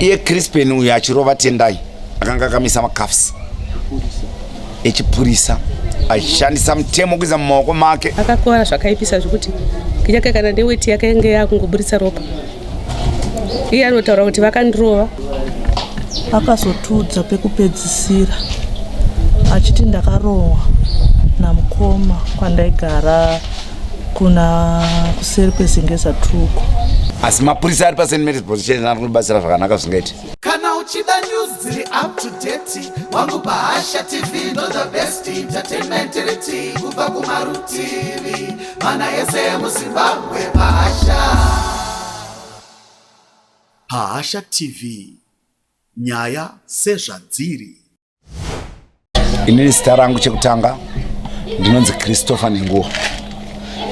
Iye Crispin uyu achirova Tendai akanga akamisa macuffs echipurisa achishandisa mutemo kuisa mumaoko make. Akakuvara zvakaipisa zvekuti yake kana neweti yake yange yakungoburitsa ropa. Iye anotaura kuti vakandirova. Akazotudza pekupedzisira achiti ndakarohwa namukoma kwandaigara kuna kuseri kweZengeza Tuko. Asi mapurisa ari paSt Mary's Police Station ari kundibatsira zvakanaka zvingaiti. Kana uchida news dziri up to date wangu paHasha TV ndo the best entertainment riti kubva kumarutivi mana ese emuZimbabwe paHasha. PaHasha TV nyaya sezvadziri. Inini zita rangu chekutanga ndinonzi Christopher Nenguwo.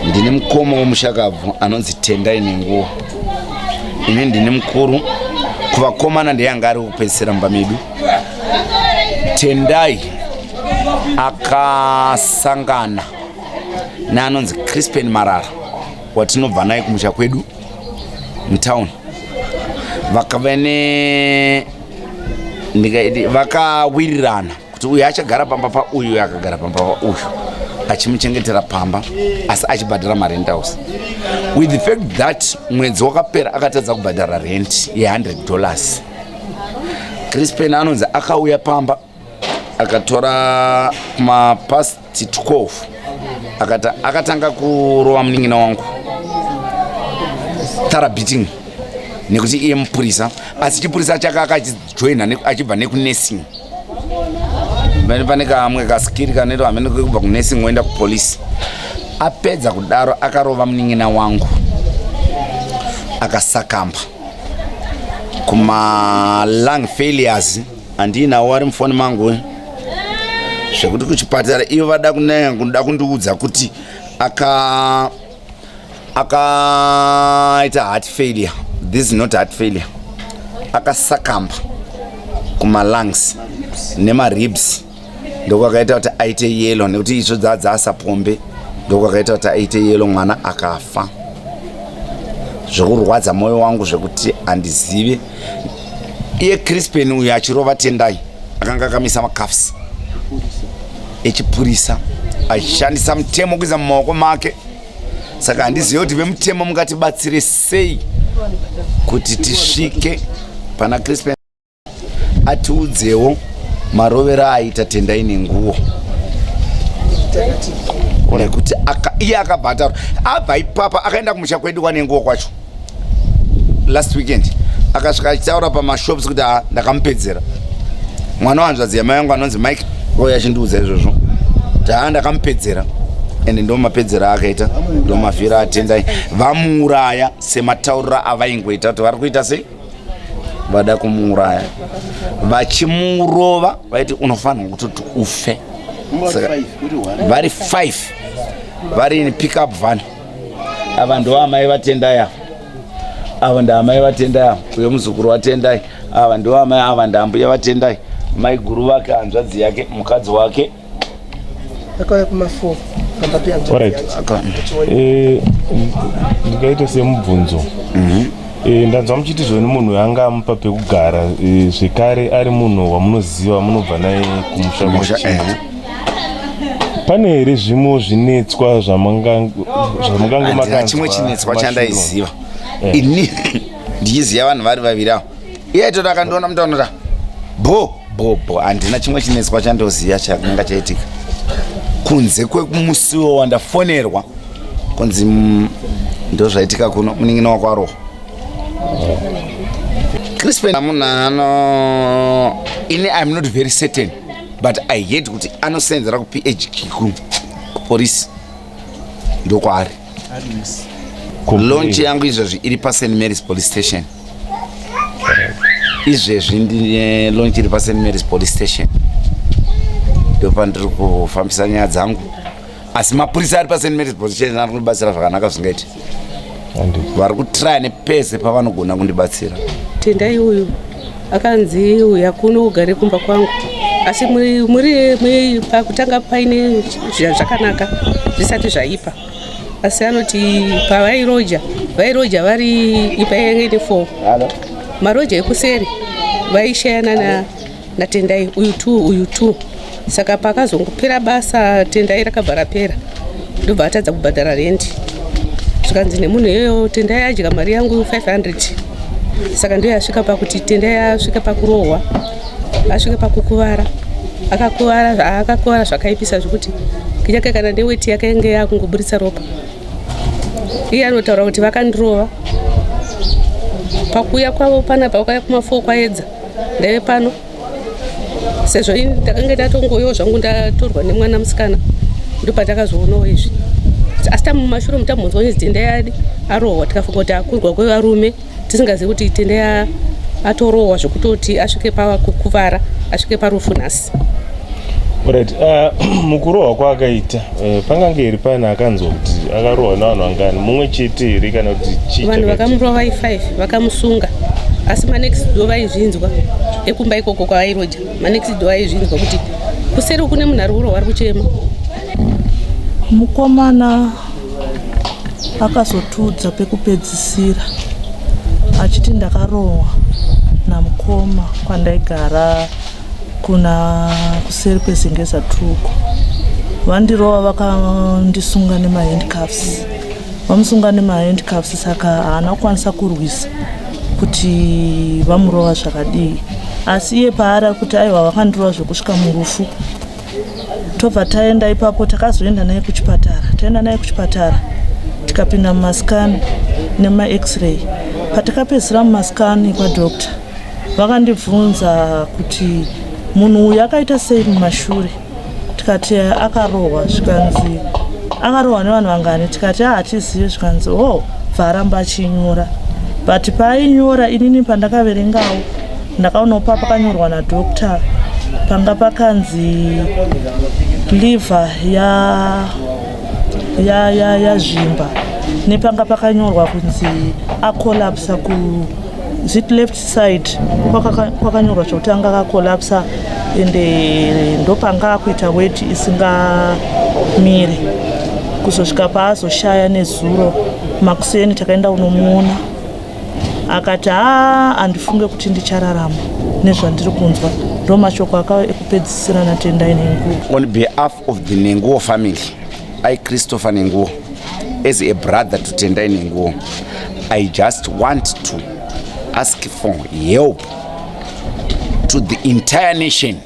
Ndine mukoma wemushakabvu anonzi Tendai Nenguwo. Ini ndine mukuru kuvakomana ndiye anga ari kupedzisira mumba medu. Tendai akasangana neanonzi Crispin Marara watinobva naye kumusha kwedu mutown vakave ne vakawirirana kuti uyu achagara pamba pauyu uyu akagara pamba pauyu achimuchengetera pamba asi achibhadhara marent house with the fact that mwedzi wakapera akatadza kubhadhara rent ye100 dollars. Crispin anonzi akauya pamba akatora kumapast 12 akata akatanga kurova munin'ina wangu thorough beating nekuti iye mupurisa asi chipurisa chake akachijoina achibva nekunursing pane pane kamwe kaskiri kanoitwa hamene kekubva kunursing woenda kupolisi. Apedza kudaro akarova munin'ina wangu akasakamba kuma lung failures handiinawo ari mufoni mangu zvekuti kuchipatara ivo vada kunaya kuda kundiudza kuti aka akaita heart failure. This is not heart failure. Akasakamba kumalungs nemaribs ndokwakaita kuti aite yellow nekuti itsvo dzadzasapombe ndokwakaita kuti aite yellow. Mwana akafa zvekurwadza mwoyo wangu zvekuti handizivi. Iye Crispin uyu achirova Tendai akanga akamisa macuffs echipurisa achishandisa mutemo kuisa mumaoko make. Saka handizivi kuti vemutemo mungatibatsire sei kuti tisvike pana Crispin atiudzewo marovero aaita Tendai nenguo nekuti iye akabva ataura abva ipapa akaenda kumusha kwedu kwanenguo kwacho last weekend akasvika achitaura pamashops kuti ha ndakamupedzera mwana wanzvadzi yamai yangu anonzi Mike oyo achindiudza izvozvo kuti ha ndakamupedzera ende ndo mapedzero aakaita ndo mafiro aTendai vamuuraya sematauriro avaingoita kuti vari kuita sei vada kumuuraya vachimurova vaiti unofanirwa kutoti ufe. Saka vari 5 vari in pickup van. Ava ndo amai vaTendai ava, ava ndaamai vaTendai ava, uyo muzukuru waTendai, ava ndo amai, ava ndaambuya vaTendai, mai guru vake, hanzvadzi yake, mukadzi wake. Akauya kuma4 pamba pehanzvadzi Alright. Ndingaite semubvunzo. Ndanzwa muchiti zvoni munhu anga amupa pekugara zvekare ari munhu wamunoziva munobva naye kumusha Kumusha, kwachiti. Ehe. Pane here zvimwe zvinetswa zvamungange Handina chimwe makanzwa chinetswa mashure? chandaiziva ini ndichiziva vanhu vari vaviri avo. Iye aitoti akandiona mutaunota bo bo bo. Handina chimwe chinetswa chandoziva chakanga chaitika kunze kwekumusiwo wandafonerwa kunzi ndo zvaitika kuno munin'ina wako arohwa. Crispin munhu ano ini I'm not very certain but I heard kuti anosenzera kuPHQ kupolisi ndokwaari. Launch yangu izvezvi iri paSt Mary's Police Station. Izvezvi ndine launch iri paSt Mary's Police Station ndopandiri kufambisa nyaya dzangu asi mapurisa ari paSt Mary's Police Station ari kundibatsira zvakanaka zvingaiti. Vari kutraya nepese pavanogona kundibatsira. Tendai uyu akanzi uya kuno ugare kumba kwangu asi muri pakutanga paine zvakanaka zvisati zvaipa asi anoti pavairoja vairoja vari imba yange ine four. Maroja ekuseri vaishayana na naTendai uyu two uyu two saka pakazongopera basa Tendai rakabva rapera ndobva atadza kubhadhara rendi zvikanzi nemunhu iyoyo Tendai adya mari yangu 500 saka ndiyo yasvika pakuti Tendai asvika pakurohwa asvika pakukuvara akakuvara akakuvara zvakaipisa zvekuti kunyange kana neweti yake yange yakungoburitsa ropa iye anotaura kuti vakandirova pakuuya kwavo panapa vakauya kumafoo kwaedza ndaive pano sezvo ini ndakange ndatongoyo zvangu ndatorwa nemwana musikana ndopatakazoonawo izvi asi tamumashure mutamhonzwa kunzi tendai adi arohwa tikafunga kuti akurwa kwevarume tisingazivi kuti tendai atorohwa zvekutoti asvike pakukuvara asvike parufu nhasi. Right. Mukurohwa kwaakaita pangange here pane akanzwa kuti akarohwa nevanhu vangani mumwe chete here kana kuti chii? Vanhu vakamurova vai5 vakamusunga asi manext door vaizvinzwa ekumba ikoko kwavairoja manext door aizvinzwa kuti kuseri kune munhu ari kurohwa ari kuchema. Mukomana akazotudza pekupedzisira achiti ndakarohwa namukoma kwandaigara kuna kuseri kwezengeza tuko vandirova vakandisunga nemahandcuffs vamusunga nemahandcuffs saka haana kukwanisa kurwisa kuti vamurova zvakadii asi iye paari ari kuti aiwa vakandirova zvekusvika murufu tobva taenda ipapo takazoenda naye kuchipatara taenda naye kuchipatara tikapinda mumasikani nemax-ray patakapedzisira mumasikani kwadoctor vakandibvunza kuti munhu uyu akaita sei mumashure tikati akarohwa zvikanzi akarohwa nevanhu vangani tikati hatizivi zvikanzi o oh, bva aramba achinyora but paainyora inini pandakaverengawo ndakaonawo pa pakanyorwa nadoctor panga pakanzi liver ya yazvimba ya, ya nepanga pakanyorwa kunzi akolapsa ku is it left side kwakanyorwa zvekuti anga akakolapsa ende ndopanga akuita weti isingamire kuzosvika paazoshaya nezuro makuseni takaenda kunomuona akati haa handifunge kuti ndichararama nezvandiri kunzwa ndo mashoko akava ekupedzisira natendai nenguo. On behalf of the Nenguo family, I, Christopher Nenguo, as a brother to Tendai Nenguo, I just want to ask for help to the entire nation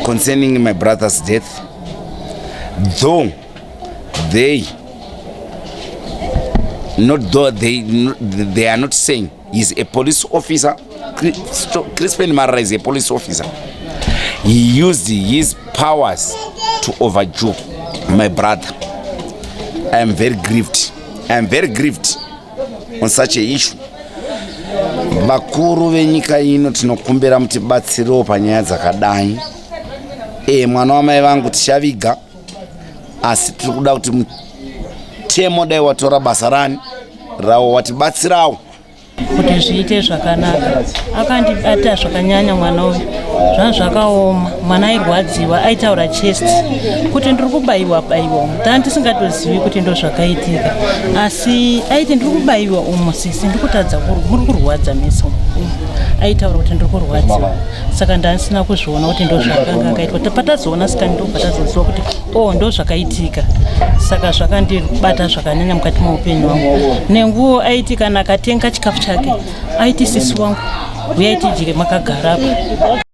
concerning my brother's death. Though they not though they they are not saying he's a police officer. Crispin Marara is a police officer. He used his powers to overdo my brother. I am very grieved. I am very grieved on such a issue. Vakuru venyika ino tinokumbira mutibatsirewo panyaya dzakadai. E, mwana wamai vangu tichaviga asi tiri kuda kuti mutemo dai watora basa rani rawo watibatsirawo kuti zviite zvakanaka. Akandibata zvakanyanya mwana uyu, zvanga zvakaoma. Mwana airwadziwa, aitaura chest kuti ndiri kubayiwa bayiwa umu, tanga tisingatozivi kuti ndo zvakaitika, asi aiti ndiri kubayiwa umu sisi, ndiri kutadza, muri kurwadza meso umu. Aitaura kuti ndiri kurwadziwa, saka ndandisina kuzviona kuti ndo zvakanga akaitwa. Patazoona scan ndo patazoziva kuti o oh, ndo zvakaitika. Saka zvakandibata zvakanyanya mukati meupenyu hwangu. Nenguo aiti kana akatenga chikafu chake aiti sisi wangu uyai tidye makagara apa.